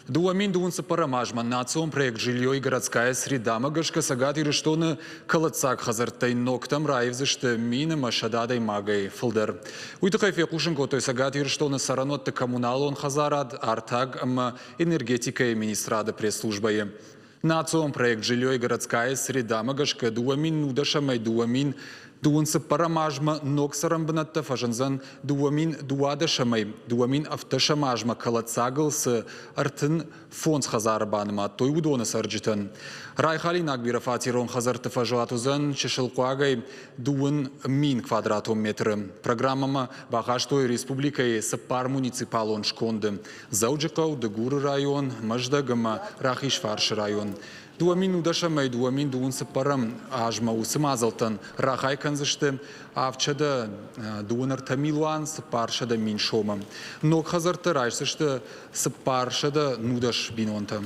2024 азмӕ национ проект «Жилье и городская среда»-мӕ гӕсгӕ Цӕгат Ирыстоны кӕлӕддзаг хӕдзӕрттӕй ногтӕм раивдзысты 1100 адӕймагӕй фылдӕр. Уый тыххӕй фехъусын кодтой Цӕгат Ирыстоны цӕрӕнуӕтты коммуналон хӕдзарад, артаг ӕмӕ энергетикӕйы министрады пресс-службӕйы. Национ проект «Жилье и городская среда»-мӕ гӕсгӕ 2010-ӕй 2024 азмӕ ног цӕрӕнбынӕттӕ фӕзындзӕн 2012-ӕй 2017 азмӕ кӕлӕддзагыл цы 35 хӕдзары банымадтой, уыдоны цӕрджытӕн. Райхалинаг бирӕфатерон хӕдзӕртты фӕзуат уыдзӕн чысыл хъуагӕй 2 000 квадратон метры. Программӕмӕ бахастой республикӕйы цыппар муниципалон сконды Дзӕуджыхъӕу, Дыгуры район, Мӕздӕг ӕмӕ Рахизфарсы район. 2010-ӕй 2024 азмӕ уыцы мадзӕлттӕн рахай кӕндзысты 723 милуан 400 000 сомы. Ног хӕдзӕрттӕ райсдзысты 410 бинонтӕ.